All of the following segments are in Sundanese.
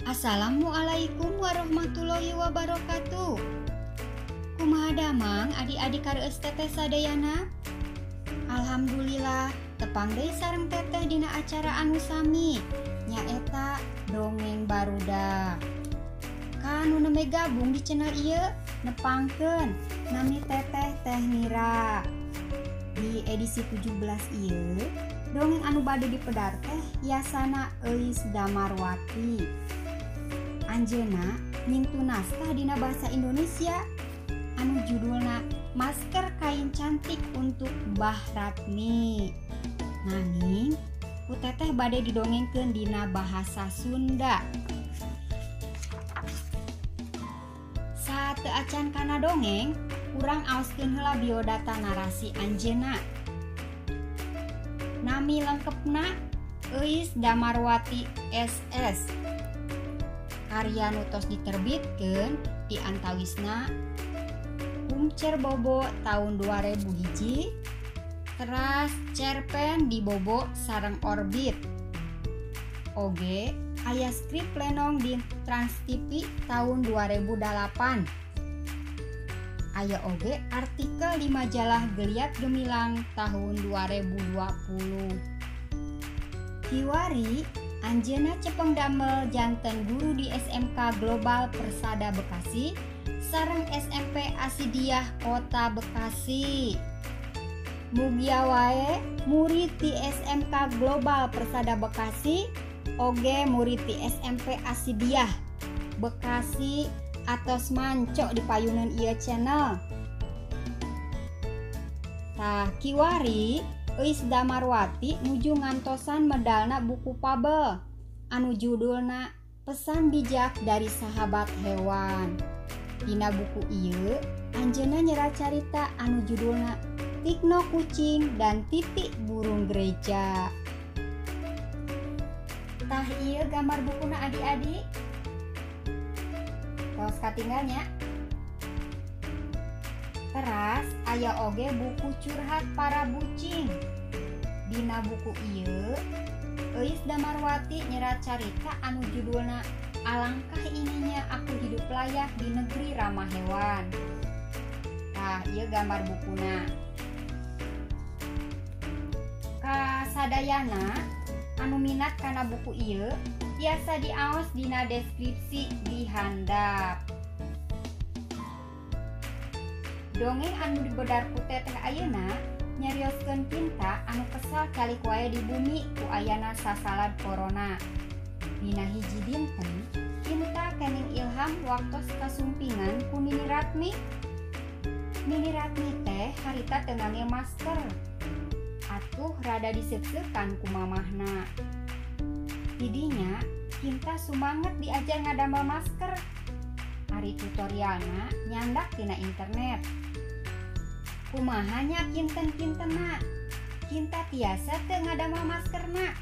Assalamualaikum warahmatullahi wabarakatuh. Kumaha damang adik-adik kareueus teteh sadayana? Alhamdulillah tepang deui sareng teteh dina acara anu sami, nyaeta Dongeng Barudak. Ka nu nembe gabung di channel ieu, nepangkeun nami teteh Teh Mira. Di edisi 17 ieu, dongeng anu bade dipedar teh yasana Euis Damarwati. Anjeunna nyingtu naskah dina bahasa Indonesia anu judulna Masker Kain Cantik untuk Mbah Ratmi. Nanging ku teteh bade didongengkeun dina bahasa Sunda. Saateu acan kana dongeng, urang aoskeun heula biodata narasi anjeunna. Nami lengkepna Euis Damarwati SS. Karya nu tos diterbitkeun di antawisna Kumcer Bobo tahun 2001, teras cerpen di Bobo sareng Orbit. Oge aya skrip lenong di Trans TV tahun 2008. Aya oge artikel di majalah Geliat Gemilang tahun 2020. Kiwari anjeunna cepeng damel janten guru di SMK Global Persada Bekasi sareng SMP Asidiah Kota Bekasi. Mugia wae murid di SMK Global Persada Bekasi oge murid di SMP Asidiah Bekasi atos mancok di payunan ieu channel. Tah kiwari Euis Damarwati nuju ngantosan medalna buku fabel anu judulna Pesan Bijak dari Sahabat Hewan. Dina buku ieu anjeunna nyerat carita anu judulna Tikno Kucing dan Titik Burung Gereja. Tah ieu gambar bukuna adik-adik. Tos katinggalnya. Teras aya oge buku curhat para bucing. Dina buku ieu Euis Damarwati nyerat carita anu judulna Alangkah Inginnya Aku Hidup Layak di Negeri Ramah Hewan. Tah ieu gambar bukuna. Kasadayana anu minat kana buku ieu tiasa diaos dina deskripsi di handap. Dongeng anu dibedar ku teteh ayeuna nyarioskeun Kinta anu kesal calik wae di bumi ku ayana sasalad corona. Dina hiji dinten, Kinta kening ilham waktos kasumpingan ku Nini Ratmi. Nini Ratmi teh harita teu ngangge masker. Atuh rada diseuk-seukan ku mamahna. Didinya Kinta sumanget diajar ngadamel masker. Ari tutorialna nyandak tina internet. Kumaha nya kinten-kintena? Kinta tiasa teu ngadamel maskerna?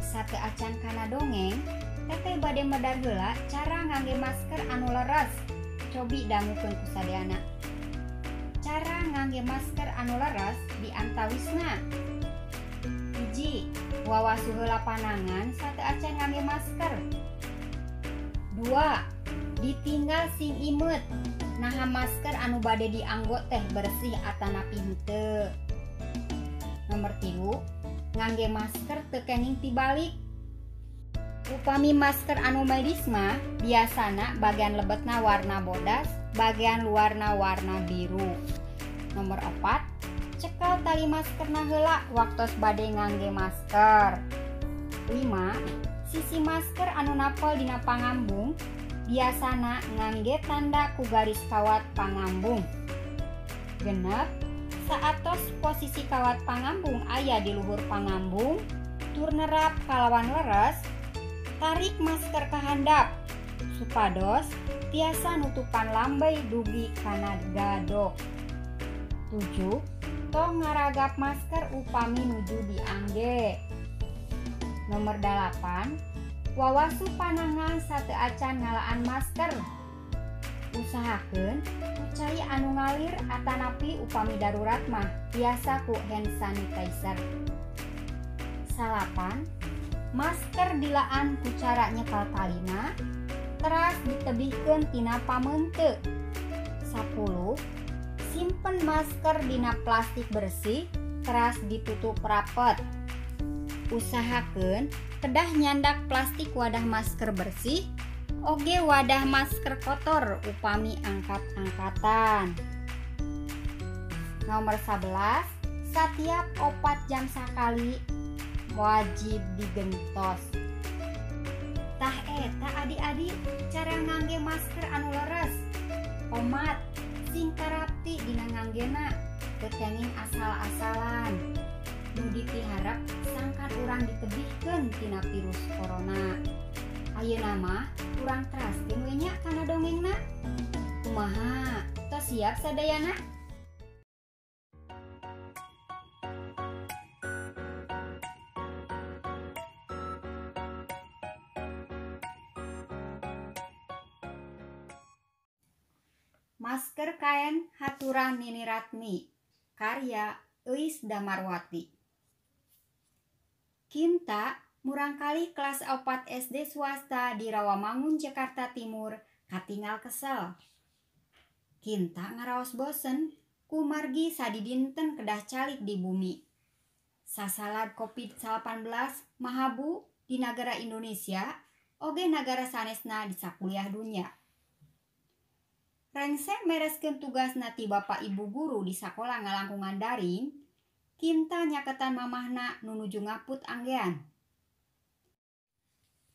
Sateu acan kana dongeng, teteh bade medar heula cara ngangge masker anu leres. Cobi dangukeun ku sadayana. Cara ngangge masker anu leres di antawisna: 1. Wawasuh heula panangan sateu acan ngangge masker. 2. Ditinggal sing imet. Naha masker anu bade dianggo teh bersih atanapi henteu. Nomor 3, ngangge masker teu kenging tibalik. Upami masker anu medis mah biasana bagian lebetna warna bodas, bagian luarna warna biru. Nomor 4, cekel tali maskerna heula waktos bade ngangge masker. 5, sisi masker anu napel dina pangambung biasana ngangge tanda ku garis kawat pangambung. 6, saatos posisi kawat pangambung aya di luhur pangambung tur nerap kalawan leres, tarik masker ka handap supados tiasa nutupan lambey dugi kana gadok. 7, tong ngaragap masker upami nuju diangge. Nomor 8, wawasu panangan sateu acan ngalaan masker. Usahakeun ku cai anu ngalir atanapi upami darurat mah biasa ku hand sanitizer. 9, Masker dilaan ku cara nyekel talina teras ditebihkeun tina pameunteuk. 10. Simpen masker dina plastik bersih teras ditutup rapet. Usahakeun kedah nyandak plastik wadah masker bersih oge wadah masker kotor upami angkat-angkatan. Nomor 11, setiap 4 jam sakali wajib digentos. Tah eta adik-adik cara ngangge masker anu leres. Omat sing karapti dina nganggena, teu kenging asal-asalan. Nu dipiharep sangkan urang ditebihkeun tina virus corona. Ayeuna mah urang teraskeun we nya kana dongengna. Kumaha? Tos siap sadayana? Masker kaen haturan Nini Ratmi, karya Euis Damarwati. Kinta murangkalih kelas 4 SD swasta di Rawamangun, Jakarta Timur, katingal kesel. Kinta ngaraos bosen, kumargi sadidinten kedah calik di bumi. Sasalad COVID-19 mahabu di nagara Indonesia, oge nagara sanesna di sakuliah dunya. Rengse mereskeun tugasna ti bapak ibu guru di sakola ngalangkungan daring, Kinta nyaketan mamahna nu nuju ngaput anggean.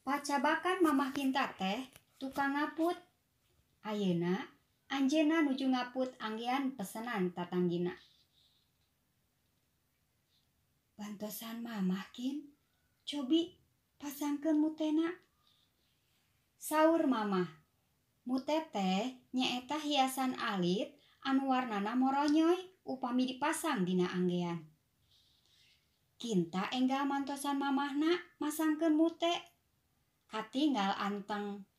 Pacabakan mamah Kinta teh tukang ngaput. Ayeuna anjeunna nuju ngaput anggean pesenan tatanggina. Bantosan mamah Kin, cobi pasangkeun mutena. Saur mamah. Mute teh nyaeta hiasan alit anu warnana moronyoy upami dipasang dina anggean. Kinta enggal mantosan mamahna masangkeun mute. Katinggal anteng.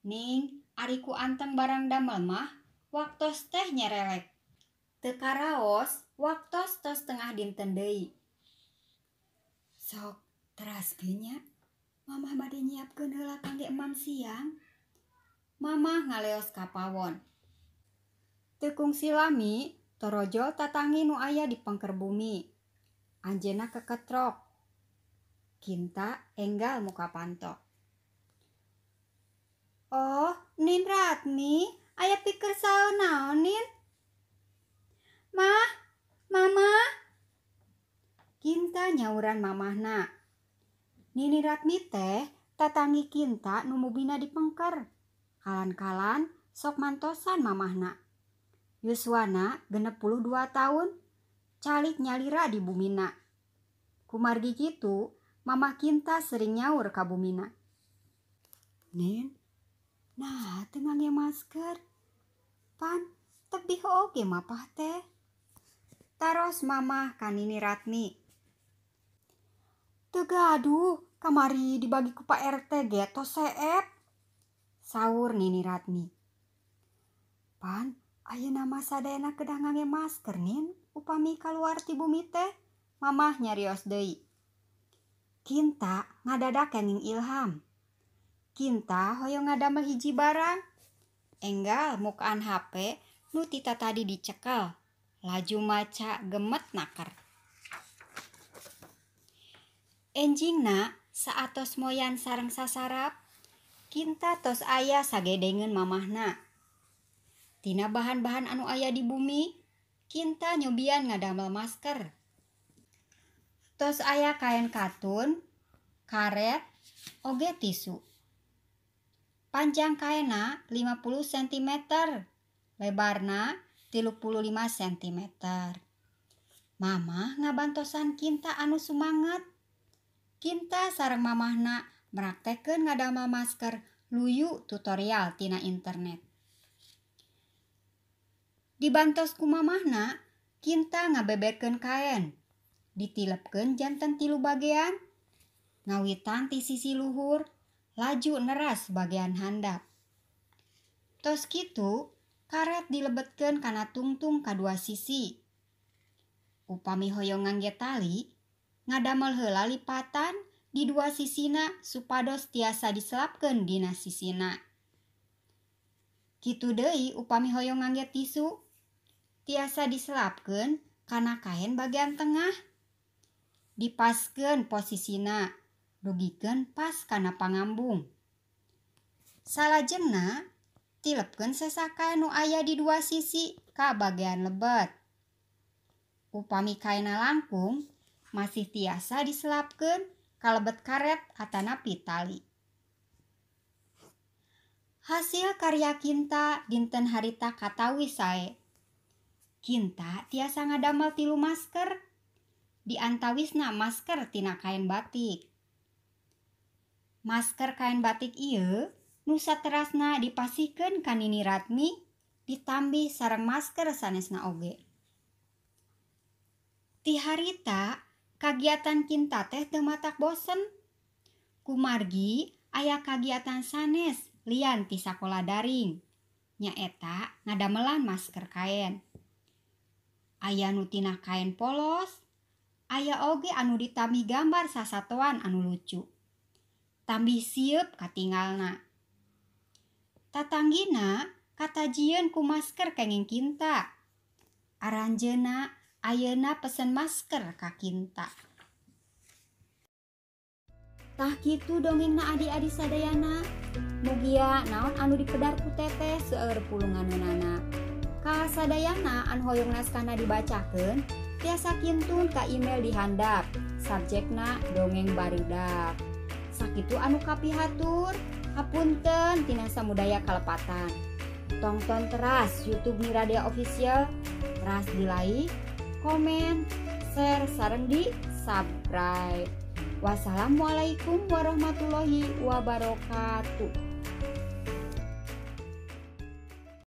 Ning ari ku anteng barang damel mah waktos teh nyerelek. Teu karaos waktos tos tengah dinten deui. Sok teraskeun nya, mamah bade nyiapkeun heula kangge emam siang. Mamah ngaleos ka pawon. Teu kungsi lami, torojol tatangi nu aya di pengker bumi. Anjeunna keketrok. Kinta enggal muka panto. Oh, Nin Ratmi, aya pikir saeun naon Nin? Mah, mama. Kinta nyauran mamahna. Nini Ratmi teh tatangi Kinta nu mubina di pengker. Kalan-kalan sok mantosan mamahna. Yuswana 62 tahun, calik nyalira di bumina. Kumargi kitu, mamah Kinta sering nyaur ka bumina. Nin, nah teu ngangge masker. Pan tebih oge mapah teh. Taros mamah ka Nini Ratmi. Teu gaduh, kamari dibagi ku Pak RT ge tos seep. Saur Nini Ratmi. Pan, ayeuna mah sadayana kedah ngangge masker Nin, upami kaluar ti bumi teh. Mamah nyarios deui. Kinta ngadadak kenging ilham. Kinta hoyong ngadamel hiji barang. Enggal mukaan HP nu tita tadi dicekel. Laju maca gemet naker. Enjingna saatos moyan sareng sasarap, Kinta tos aya sagedengeun mamahna. Tina bahan-bahan anu aya di bumi, Kinta nyobian ngadamel masker. Tos aya kain katun, karet, oge tisu. Panjang kaena 50 cm, lebarna 35 cm. Mamah ngabantosan Kinta anu sumanget. Kinta sareng mamahna meraktekeun ngadamel masker luyu tutorial tina internet. Dibantos ku mamahna, Kinta ngabeberkeun kaen. Ditilepkeun janten 3 bagean. Ngawitan ti sisi luhur, laju neras bagean handap. Tos kitu, karet dilebetkeun kana tungtung kadua sisi. Upami hoyong ngangge tali, ngadamel heula lipatan di dua sisina supados tiasa diselapkeun dina sisina. Kitu deui upami hoyong ngangge tisu tiasa diselapkeun kana kaen bagian tengah. Dipaskeun posisina, dugikeun pas kana pangambung. Salajengna tilepkeun sesa kaen nu aya di dua sisi ka bagian lebet. Upami kaena langkung masih tiasa diselapkeun kalebet karet atanapi tali. Hasil karya Kinta dinten harita katawi sae. Kinta tiasa ngadamel 3 masker. Di antawisna masker tina kain batik. Masker kain batik ieu nu saterasna dipasihkeun ka Nini Ratmi ditambih sareng masker sanesna oge. Ti harita kagiatan Kinta teh teu matak bosen. Kumargi aya kagiatan sanes lian ti sakola daring. Nyaeta ngadamelan masker kain. Aya nu tina kain polos, aya oge anu ditambih gambar sasatoan anu lucu. Tambih sieup katingalna. Tatanggina katajieun ku masker kenging Kinta. Aranjeuna ayeuna pesen masker ka Kinta. Tah kitu dongengna adi-adi sadayana. Mugia naon anu dipedar ku teteh seueur pulunganana. Ka sadayana anu hoyong naskahna dibacakeun tiasa kintun ka email di handap. Subjekna dongeng barudak. Sakitu anu kapihatur. Hapunten tina samudaya kalepatan. Tongton teras YouTube Miradea Official, teras di like, komen, share, sareng di subscribe. Wassalamualaikum warahmatullahi wabarakatuh.